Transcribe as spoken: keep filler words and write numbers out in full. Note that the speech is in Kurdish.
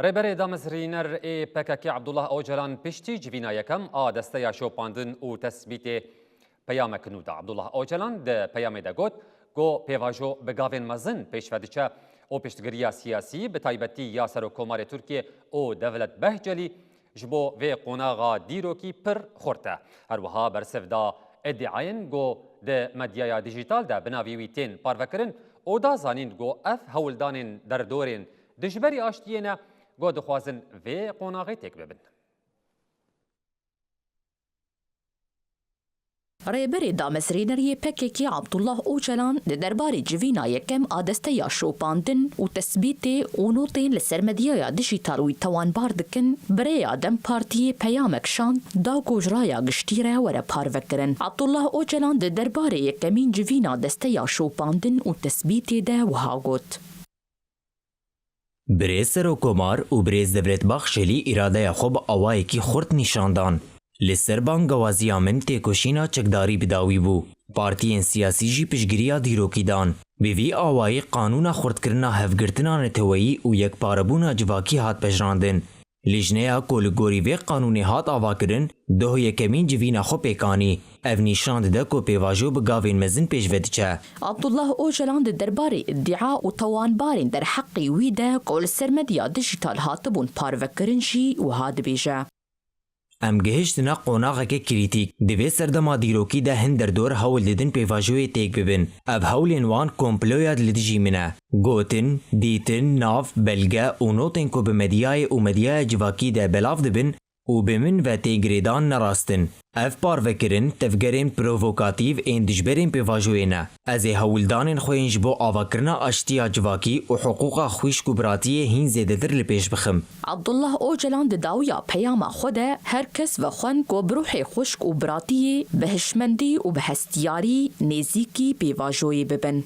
Rêberê damezrîner ê P K K Abdullah Ocalan piştî civîna yekem a Desteya Şopandin û Tesbîtê peyamek nû da. Abdullah Ocalan di peyamê de got ku pêvajo bi gavên mezin pêş ve diçe û piştgiriya siyasî, bi taybetî ya Serokkomarê Tirkiyê û Devlet Bahçelî, ji bo vê qonaxa dîrokî pir xurt e. Her wiha bersiv da îdiayên ku di medyaya dijîtal de bi navê wî tên parvekirin û da zanîn ku ev hewldanên derdorên dijberî aştiyê ne ku dixwazin vê qonaxê têk bibin. Rêberê damezrîner yê P K K Abdullah Ocalan di derbarê civîna yekem a Desteya Şopandin û Tesbîtê û notên li ser medyaya dijîtal wî tawanbar dikin, bi rêya DEM Partiyê peyamek şand, da ku ji raya giştî re were parvekirin. Abdullah Ocalan di derbarê yekemîn civîna Desteya Şopandin û Tesbîtê de wiha got. Birêz Serokkomar û birêz Devlet Bahçelî îradeya xwe bi awayekî xurt nîşan dan. Li ser bangewaziya min têkoşîna çekdarî bi dawî bû. Partiyên siyasî jî piştgiriya dîrokî dan. Bi vî awayî qanûna xurtkirina hevgirtina neteweyî û yekparebûna civakî hat pejirandin. Lijneya ku li gorî vê qanûnê hat avakirin, doh yekemîn civîna xwe pêk anî. Ev nîşan dide ku pêvajo bi gavên mezin pêş ve diçe. Abdullah Ocalan di derbarê îdia û tawanbarên derheqê wî de ku li ser medya dijîtal hatibûn parvekirin jî wiha dibêje. Em gihiştine qonaxeke krîtîk. Di vê serdema dîrokî de hin derdor hewl didin pêvajoyê têk bibin. Ev hewlên wan komploya li dijî min e. Gotin, dîtin, nav, belge û notên ku bi medyayê û medyaya civakî de belav dibin, û bi min ve tê girêdan ne rast in. Ev parvekirin tevgerên provokatîf ên dijberên pêvajoyê ne. Ez ê hewldanên xwe yên ji bo avakirina aştiya civakî û hiqûqa xwişk û biratiyê hîn zêdetir li pêş bixim. Abdullah Ocalan di dawiya peyama xwe de her kes vexwend ku bi ruhê xwişk û biratiyê, bi hişmendî û bi hestiyarî nêzîkî pêvajoyê bibin.